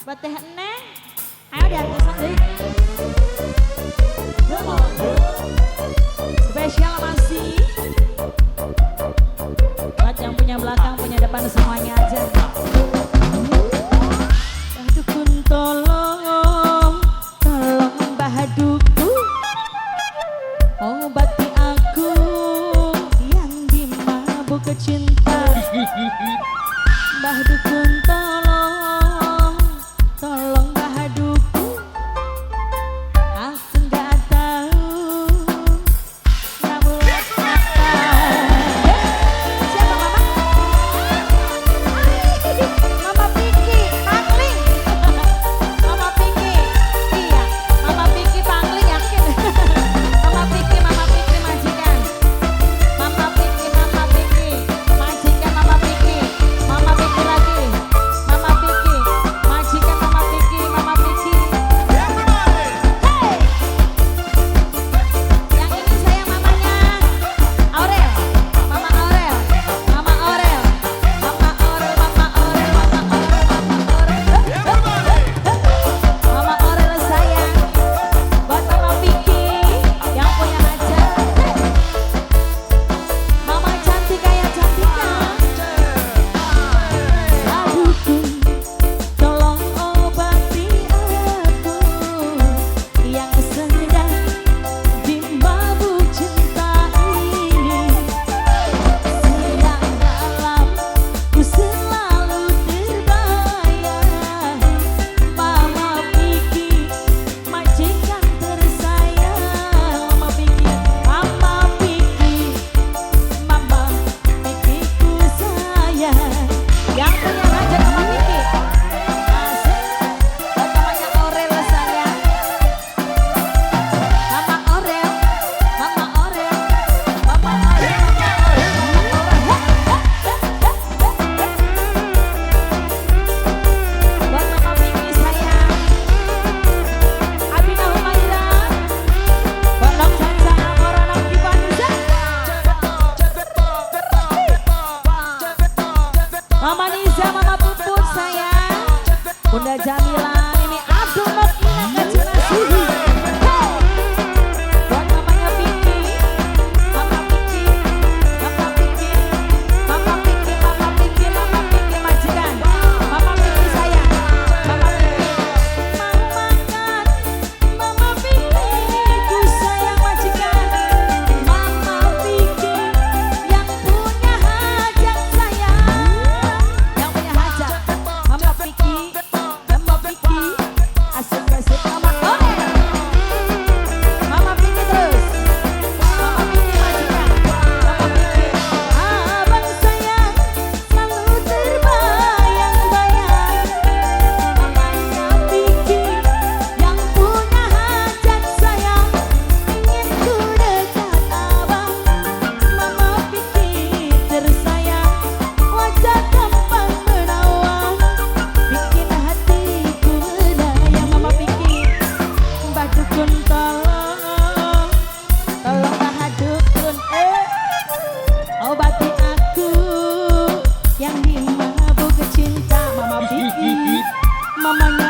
Buat Teh Neng, ayo dihargasan deh. Spesial masih buat yang punya belakang, punya depan semuanya aja. Mbah Dukun tolong, tolong Mbah Dukun, obati aku yang dimabuk cinta. Mbah Dukun tolong, tolong Mbah Dukun, aku nggak tahu kamu apa. Siapa Mama? Mama Piki Pangling. Mama Piki, iya, Mama Piki Pangling yakin. Mama Piki, Mama Piki majikan. Mama Piki, Mama Piki majikan, Mama Piki, Mama Piki lagi, Mama Piki majikan, Mama Piki, Mama Piki. Hey, yang ini saya mamanya Aurel, Mama Aurel, Mama Aurel, Mama Aurel, Mama Aurel, Mama Aurel, Mama Aurel, Mama Aurel sayang. Buat Mama Piki yang punya hajat. Mama cantik kayak cantika. Dukun, tolong obati aku yang sedang dimabuk cinta ini. Siang malam ku selalu terbayang Mama Piki, majikan tersayang. Mama Piki, Mama Piki, Mama Piki ku sayang. Yang punya hajat Mama Piki, asik. Buat mamanya Aurel sayang. Mama Aurel, Mama Aurel, Mama Aurel, Mama Aurel, Mama Aurel. Buat Mama Piki sayang. Abina Humaira, buat Long Caca Amora Long Kipanisa. Mama Niza, Mama Puput sayang. Bunda Jamila, ini Abdul Nokina Kajuna Suhi. Hey. Buat mamanya Piki, Mama Piki, Mama Piki, Mama Piki, Mama Piki, Mama Piki majikan, Mama Piki sayang, Mama Piki. Mama kan, Mama Piki ku sayang majikan, Mama Piki yang punya hajat sayang, yang punya hajat, Mama Piki, Mama Piki, asik asik Mama Aurel. Mama Piki terus, Mama Piki majikan, Mama Piki. Abang sayang selalu terbayang-bayang, mamanya Piki yang punya hajat sayang. Ingin ku dekat abang, Mama Piki tersayang. Wajah tampan menawan, bikin hatiku melayang. Mama Piki, Mbah Dukun tolong, tolong Mbah Dukun, obati aku yang dimabuk cinta. Mama Piki, mamanya